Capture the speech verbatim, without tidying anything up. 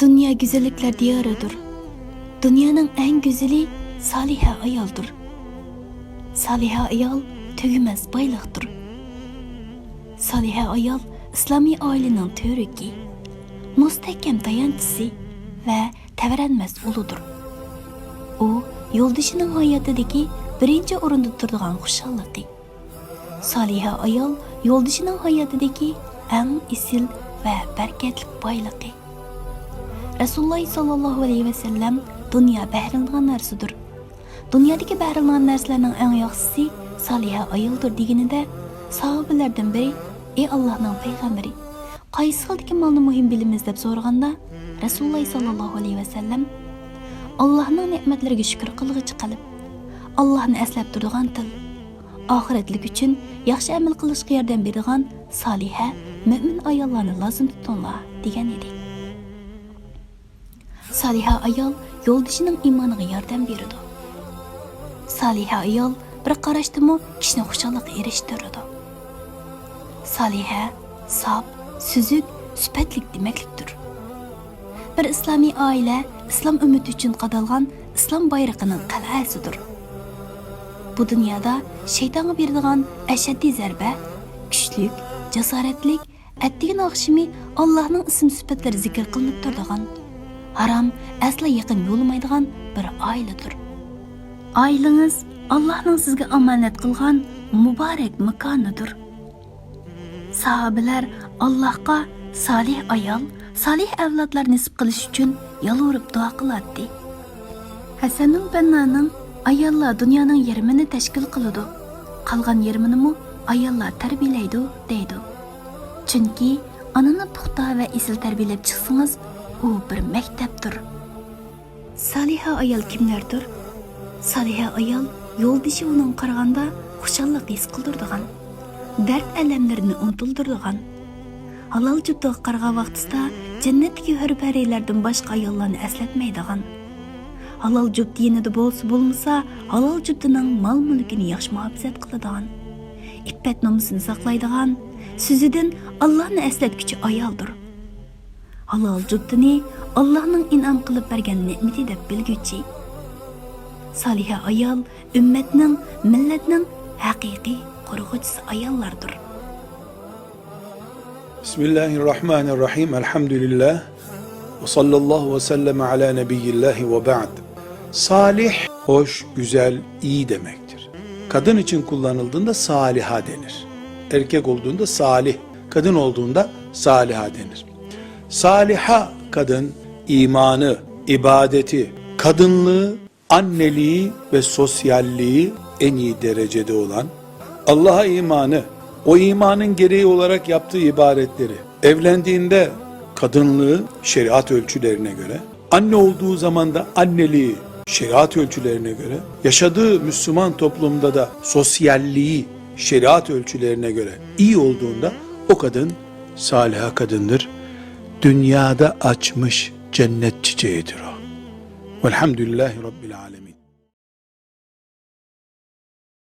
دۇنيا گۈزەللىكلەر دىيارىدۇر. دۇنيانىڭ ئەڭ گۈزىلى سالىھە ئايالدۇر. سالىھە ئايال تۈگىمەس بايلىقتۇر. سالىھە ئايال ئىسلامىي ئائىلىنىڭ تۈۋرۈكى، مۇستەھكەم تايانچىسى ۋە تەۋرەنمەس ئۇلىدۇر. ئۇ يولدىشىنىڭ ھاياتىدىكى بىرىنچى ئورۇندا تۇرىدىغان خۇشاللىقى. سالىھە ئايال يولدىشىنىڭ ھاياتىدىكى ئەڭ ئېسىل ۋە بەرىكەتلىك بايلىقى. رەسۇلۇللاھ ساللاللاھۇ ئەلەيھى ۋەسەللەم دۇنيا بەھرىلىنىدىغان نەرسىدۇر. دۇنيادىكى بەھرىلىنىدىغان نەرسىلەرنىڭ ئەڭ ياخشىسى سالىھە ئايالدۇر دېگىنىدە، ساھابىلەردىن بىرى، ئى ئاللاھنىڭ پەيغەمبىرى، قايسى خىلدىكى مالنى مۇھىم بىلىمىز دەپ سورىغاندا، رەسۇلۇللاھ ساللاللاھۇ ئەلەيھى ۋەسەللەم، ئاللاھنىڭ نېمەتلىرىگە شۈكۈر قىلغۇچى قەلب، ئاللاھنى ئەسلەپ تۇرىدىغان تىل، ئاخىرەتلىك ئۈچۈن ياخشى ئەمەل قىلىشقا ياردەم بېرىدىغان سالىھە، مۆمىن ئاياللارنى لازىم تۇتۇڭلار، دېگەن ئىدى. سالىھە ئايال يولدىشىنىڭ ئىمانىغا ياردەم بېرىدۇ. سالىھە ئايال بىر قاراشتىمۇ كىشىنى خۇشاللىققا ئېرىشتۈرىدۇ. سالىھە ساپ، سۈزۈك، سۈپەتلىك دېمەكلىكتۇر. بىر ئىسلامىي ئائىلە ئىسلام ئۈممىتى ئۈچۈن قادالغان ئىسلام بايرىقىنىڭ قەلئەسىدۇر. بۇ دۇنيادا شەيتانغا بېرىدىغان ئەشەددىي زەربە، كۈچلۈك، جاسارەتلىك، ئەتىگىن ئاخشىمى ئاللاھنىڭ ئىسىم سۈپەتلىرى زىكىر قىلىنىپ تۇرىدىغان، ھارام ئەسلا يېقىن يولىمايدىغان بىر ئائىلىدۇر. ئائىلىڭىز ئاللاھنىڭ سىزگە ئامانەت قىلغان مۇبارەك ماكانىدۇر. ساھابىلەر ئاللاھقا سالىھ ئايال، سالىھ ئەۋلادلار نېسىپ قىلىش ئۈچۈن يالۋۇرۇپ دۇئا قىلاتتى. ھەسەنۇل بەننانىڭ ئاياللار دۇنيانىڭ يېرىمىنى تەشكىل قىلىدۇ، قالغان يېرىمىنىمۇ ئاياللار تەربىيەلەيدۇ دەيدۇ. چۈنكى ئانىنى پۇختا ۋە ئېسىل تەربىيەلەپ چىقسىڭىز، ئۇ بىر مەكتەپتۇر. سالىھە ئايال كىملەردۇر؟ سالىھە ئايال يولدىشى ئۇنىڭغا قارىغاندا خۇشاللىق ھېس قىلدۇرىدىغان، دەرد ئەلەملىرىنى ئۇنتۇلدۇرىدىغان، ھالال جۈپتىگە قارىغان ۋاقتىسىدا جەننەتتىكى ھۆر پەرىلەردىن باشقا ئاياللارنى ئەسلەتمەيدىغان، ھالال جۈپتى يېنىدا بولسا بولمىسا، ھالال جۈپتىنىڭ مال-مۈلكىنى ياخشى مۇھاپىزەت قىلىدىغان، ئىپپەت-نومۇسىنى ساقلايدىغان، سۆزىدىن ئاللانى ئەسلەتكۈچى ئايالدۇر. ھالال جۈپتىنى ئاللانىڭ ئىنئام قىلىپ بەرگەن نېمىتى دەپ بىلگۈچى. سالىھە ئايال ئۈممەتنىڭ، مىللەتنىڭ ھەقىقىي قورغۇچىسى ئاياللاردۇر. بسم الله الرحمن الرحيم. الحمد لله. وصلى الله وسلم على نبي الله وبعد. Salih, hoş, güzel, iyi demektir. Kadın için kullanıldığında saliha denir. Erkek olduğunda salih, kadın olduğunda saliha denir. Saliha kadın imanı, ibadeti, kadınlığı, anneliği ve sosyalliği en iyi derecede olan, Allah'a imanı, o imanın gereği olarak yaptığı ibadetleri, evlendiğinde kadınlığı şeriat ölçülerine göre, anne olduğu zaman da anneliği şeriat ölçülerine göre, yaşadığı Müslüman toplumda da sosyalliği şeriat ölçülerine göre iyi olduğunda o kadın saliha kadındır. Dünyada açmış cennet çiçeğidir o. Velhamdülillahi Rabbil alemin.